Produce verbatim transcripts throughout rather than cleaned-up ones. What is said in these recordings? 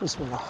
Bismillah.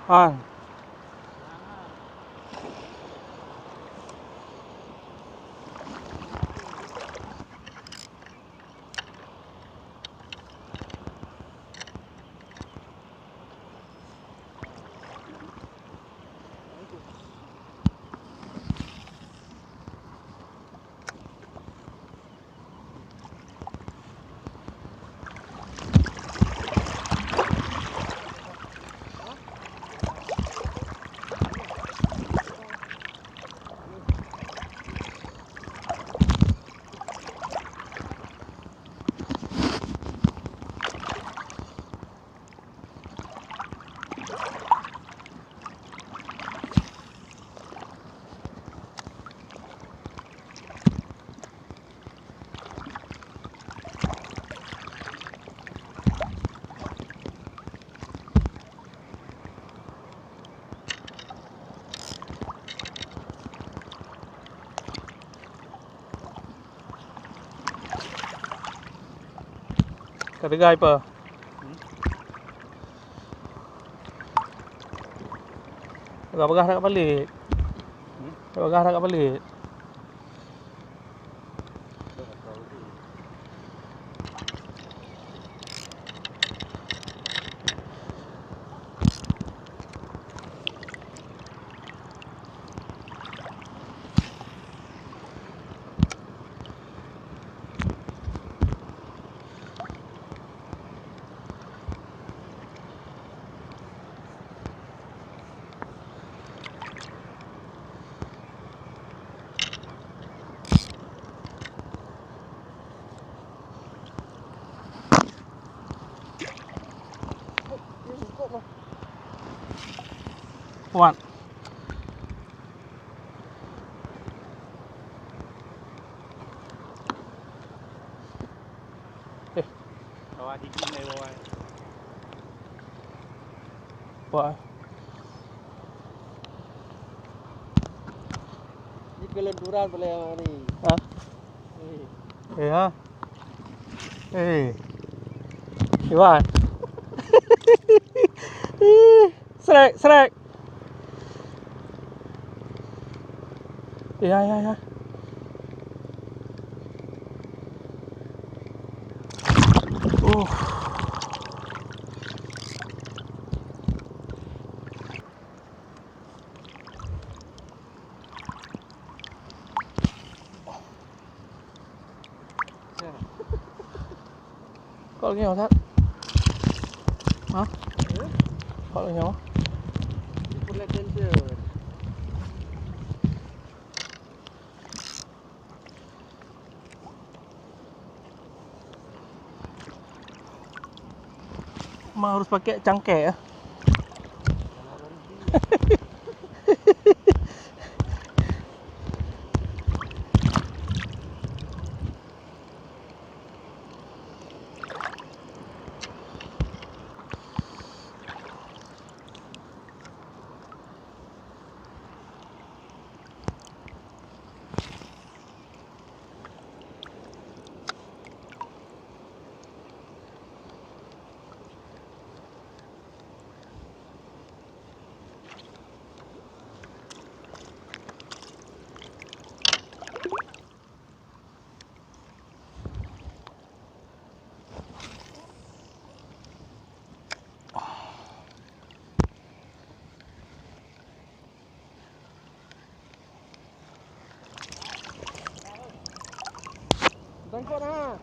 Ah. Ka teuga ipa? Bagah-bagah dak palék. Bagah dak palék. Kuat. Eh. Bawah gigi ni, bawah. Wah. Ni kelenturan boleh ni. Ha? Eh. Eh, ha? Eh. Iwan. Srek, srek. Ya, ya, ya. Uh. Kok lagèe nyoe, Sat? Ha? Kok lagèe nyoe? Memang harus pakai cangkeh, ya. Sangkut ha.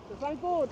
Tersangkut.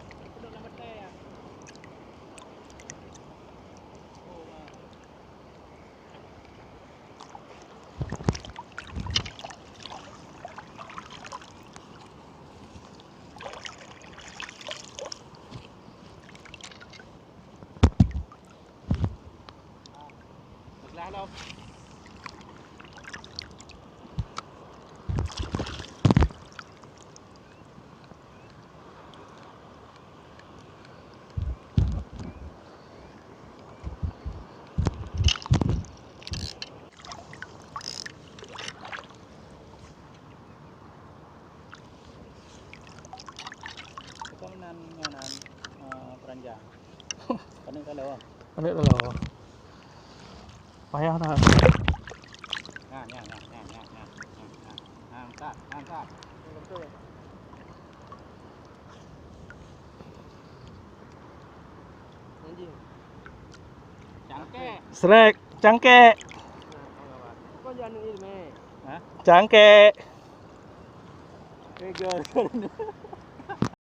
Keunan nyoe nan, eh, peuranjang. Paneuk taloe. Paneuk taloe. Payah na. Nah, nah, nah. Nah, angkat, nah, angkat. Cangkek. Srek, cangkek. Hah? Cangkek.